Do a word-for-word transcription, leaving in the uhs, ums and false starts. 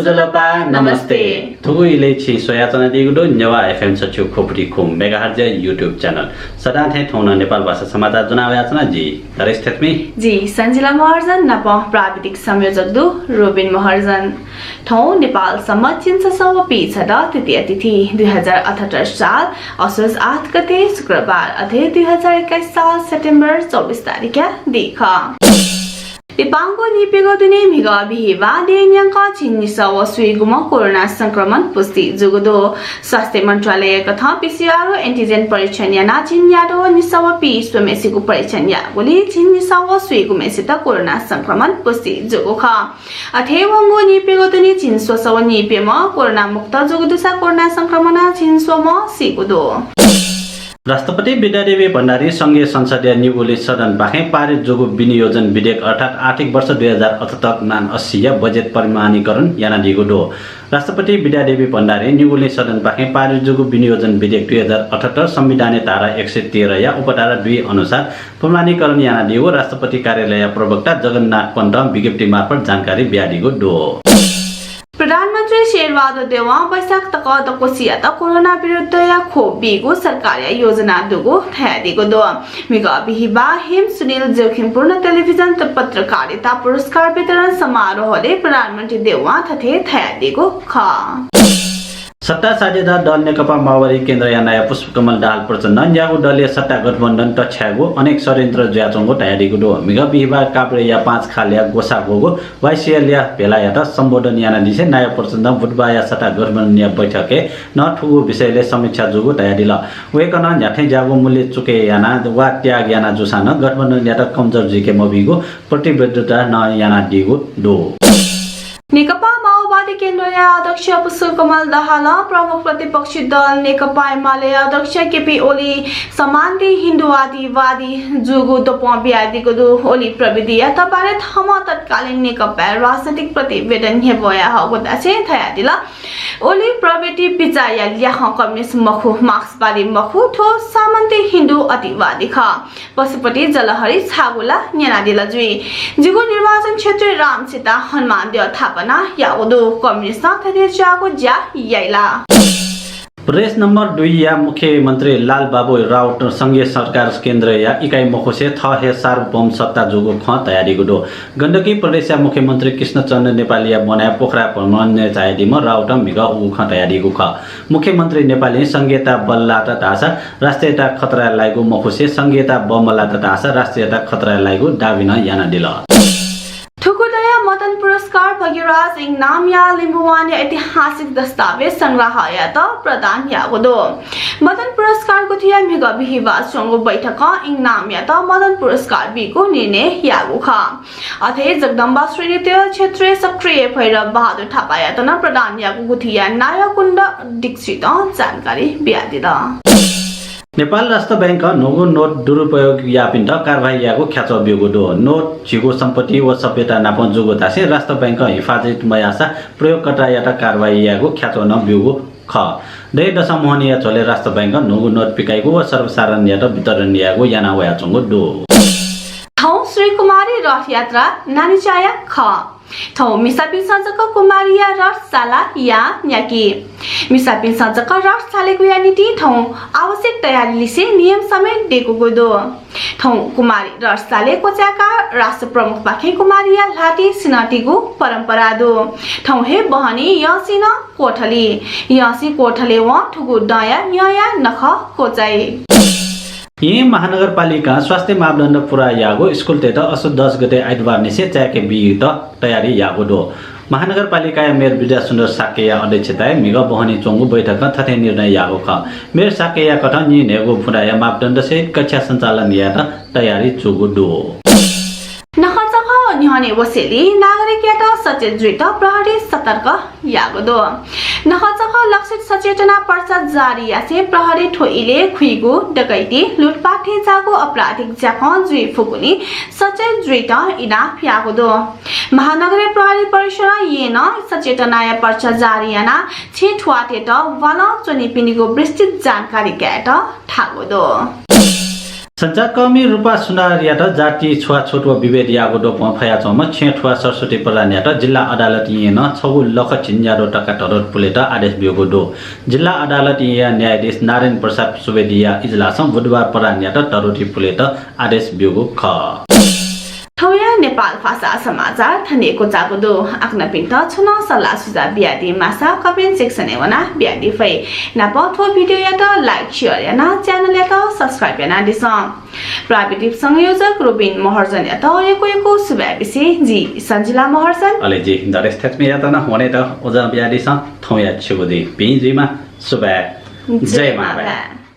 ज्वजलपा, नमस्ते। नमस्ते। थुगु इलय् छिं स्वयाच्वनादीगु दु नेवाः एफएम सच्छि खुपुटी खु मेगाहर्जया YouTube channel। सदां थें थौं नं नेपाल भाषा समाचार ज्वना वयाच्वना जि नरेश थेत्मी। जि सञ्जिला महर्जन नाप प्राविधिक संयोजक दु रोबिन महर्जन। थौं नेपाल सम्बत झिंछसः व पीछदँ तृतीया तिथि दुई हजार अठहत्तर साल असोज आठ गते शुक्रबार, अथे दुई हजार एक्काइस साल सेप्टेम्बर चौबिस तारिखया दिखा। नेपाःगु नीप्यघौ दुने म्हिगः बिहिबाः देय् न्यंक झिंनिसः व स्वीगुम्ह कोरोना संक्रमण पुष्टि जूगु दु। स्वास्थ्य मन्त्रालयकथं पीसीआर व एन्टिजेन परीक्षण यानाः झिंन्यादँ व निसः व पीस्वम्हेसिगु परीक्षण याःगुलिं झिंनिसः व स्वीगुम्हेसित कोरोना संक्रमण पुष्टि जूगु खः। अथे वंगु नीप्यघौ दुने झिंस्वसः व नीप्यम्ह कोरोना मुक्त जूगु दुसा कोरोना संक्रमणं झिंस्वम्ह सीगु दु। राष्ट्रपति विद्यादेवी भण्डारीं संघीय संसदया निगूलिं सदनपाखें पारित जूगु विनियोजन विधेयक अर्थात् आर्थिक वर्ष दुई हजार अठहत्तर नान अस्सीया बजेट प्रमाणीकरण यानादीगु दु। राष्ट्रपति विद्यादेवी भण्डारीं निगूलिं सदनपाखें पारित जूगु विनियोजन विधेयक दुई हजार अठहत्तर संविधानया धारा एक सय तेह्रया उपधारा दुई अनुसार प्रमाणीकरण यानादीगु राष्ट्रपति कार्यालयया प्रवक्ता जगन्नाथ पन्तं विज्ञप्ति मार्फत जानकारी बियादीगु दु। प्रधानमन्त्री शेरबहादुर देउवां वैशाख तक दक्वसियात कोरोना विरुद्धया खोप बीगु सरकारया योजना दुगु धयादीगु दु। म्हिगः बिहिबाः हेम सुनिल जोखिमपूर्ण टेलिभिजन पत्रकारिता पुरस्कार वितरण समारोहलय् प्रधानमन्त्री देउवां थथे धयादीगु खः। सत्ता साझेदार दल नेकपा माओवादी केन्द्रया नायः पुष्पकमल दाहाल प्रचण्डं न्यागू दलया सत्ता गठबन्धन तछ्यायेगु अनेक षड्यन्त्र जुयाच्वंगु धयादीगु दु। म्हिगः बिहिबाः काभ्रेया पाँचखालया ग्वसाः ग्वःगु वाइसिएलया भेलायात सम्बोधन यानादिसें नायः प्रचण्डं बुधबारया सत्ता गठबन्धनया बैठकय् नं थुगु विषयलय् समीक्षा जूगु धयादिल। वय्कलं न्ह्याथें ज्याःगु मूल्य चुकय् यानाः वा त्याग याना जूसां नं गठबन्धनयात कमजोर जुइके मबीगु प्रतिबद्धता नं यानादीगु दु। नेकपा माओवादी केन्द्रया अध्यक्ष पुष्पकमल दाहालं प्रमुख प्रतिपक्षी दल नेकपा एमालेया अध्यक्ष केपी ओली समानदेय् हिन्दूवादीवादी जूगु द्वपं बियादीगु दु। ओली प्रविधियात बारे थःम्हं तत्कालीन नेकपाया राजनैतिक प्रतिवेदन हे ब्वयाहःगु धासें धयादिल। ओली प्रविधि बिचाःया ल्याखं कम्युनिस्ट मखु, मार्क्सवादी मखु, थ्व समानदेय् हिन्दू अतिवादी खः। पशुपति जलहरी छागू ला न्यनादिल जुइ। जिगु निर्वाचन क्षेत्रय् रामसीता हनुमान द्यः थापना याःगु दु। कम्युनिस्टं थथे ज्याःगु ज्या याइ ला? प्रदेश नम्बर दुईया मुख्यमन्त्री लालबाबु राउत संघीय सरकार केन्द्रया इकाइ मखुसें थः हे सार्वभौम सत्ता जूगु खँ धयादीगु दु। गण्डकी प्रदेशया मुख्यमन्त्री कृष्णचन्द्र नेपालीया ब्वनाय् पोखरा भ्रमणय् झायादीम्ह राउतं म्हिगः उगु खँ धयादीगु खः। मुख्यमन्त्री नेपालीं संघीयता बल्लात धाःसा राष्ट्रियता खतराय् लाइगु मखुसें संघीयता बमल्लात धाःसा राष्ट्रियता खतराय् लाइगु दाबी नं यानादिल। थुगु दँया मदन पुरस्कार भगिराज इङनामया लिम्बुवानया ऐतिहासिक दस्तावेज संग्रहालययात प्रदान याःगु दु। मदन पुरस्कार गुथिया म्हिगः बिहिबाः च्वंगु बैठकं इङनामयात मदन पुरस्कार बीगु निर्णय याःगु खः। अथे जगदम्बा श्रेणी तय क्षेत्रय् सक्रिय भैरव बहादुर थापायात नं प्रदान याःगु गुथिया नायः कुण्ड दीक्षितं जानकारी बियादिल। नेपाल राष्ट्र बैंकं न्हूगु नोट दुरुपयोग याःपिन्त कारवाही यायेगु ख्याच्वः ब्यूगु दु। नोट झीगु सम्पत्ति व सभ्यता नाप जूगु धासें राष्ट्र बैंकं हिफाजत मयाःसा प्रयोगकर्तायात कारवाही यायेगु ख्याच्वः नं ब्यूगु खः। दँय् दसं मोहनीया झ्वलय् राष्ट्र बैंकं न्हूगु नोट पिकाइगु व सर्वसाधारणयात वितरण यायेगु याना वयाच्वंगु दु। थौं श्री कुमारी रथयात्रा नानीचाया खः। थौं मिसापिन्सं जक कुमारीया रथ साला या न्याकी। मिसापिन्सं जक रथ सालेगुया निंतिं थौं आवश्यक तयारी लिसे नियम समेत दयेकूगु दु। थौं कुमारी रथ साले क्वचाय्काः राष्ट्र प्रमुखपाखें कुमारीया ल्हातिइ सिनादीगु परम्परा दु। थौं हे बहनी यःसिं नं कोठली, यःसिं कोठले वं थुगु दँया यःया नखः क्वचाइ। येँ महानगरपालिकां स्वास्थ्य मापदण्ड पूरा याःगु स्कुलतय्त असोज दस गते आइतबार निसें चाय्के बीत तयारी याःगु दु। महानगरपालिकाया मेयर विद्यासुन्दर शाक्यया अध्यक्षताय् म्हिगः बहनी च्वंगु बैठकं थथे निर्णय याःगु खः। मेयर शाक्यया कथं नीन्हय्गू बुँदाया मापदण्डसहित कक्षा सञ्चालन यायेत तयारी जूगु दु। नखःचखः न्ह्यःने वसेंलि नागरिकयात सचेत जुइत प्रहरी सतर्क याःगु दु। नखःचखः लक्षित सचेतना पर्चा जारी यासें प्रहरी थ्व इलय् खुइगु, डकैती, लुटपाट थेंज्याःगु आपराधिक ज्याखँ जुइ फुगुलिं सचेत जुइत इनाप याःगु दु। महानगरीय प्रहरी परिसरं येँनं सचेतनाया पर्चा जारी यानाः छेँथुवाःतय्त वालं च्वनीपिनिगु विस्तृत जानकारी कायेत थाःगु दु। सञ्चारकर्मी रूपा सुनारयात जाति छुवाछुत व विभेद याःगु द्वपं फयाच्वंम्ह छेँय् थुवाः सरस्वती प्रधानयात जिल्ला अदालतं नं छगू लख झिंन्यादँ तका धरोहर पुलेत आदेश ब्यूगु दु। जिल्ला अदालतया न्यायाधीश नारायण प्रसाद सुवेदीया इजलासं बुधबार प्रधानयात धरोहर पुलेत आदेश ब्यूगु खः। थौंया नेपाल भाषा समाचार थन हे क्वचाःगु दु। आखनपिन्त छुं नं सल्लाह सुझाव बियादी माःसा comment section-य् वनाः बियादी फइ। नापं थ्व video-यात like, share यानाः channel-यात subscribe यानादिसँ। प्राविधिक संयोजक रुबिन महर्जनयात यक्व यक्व सुभाय् बिसें जि सञ्जिला महर्जन। अले जि दरेश थेच्मीयात नं वनेत उजं बियादिसँ। थौंया छिगु दिं भिं जुइमा। सुभाय्। जय मांभाय्।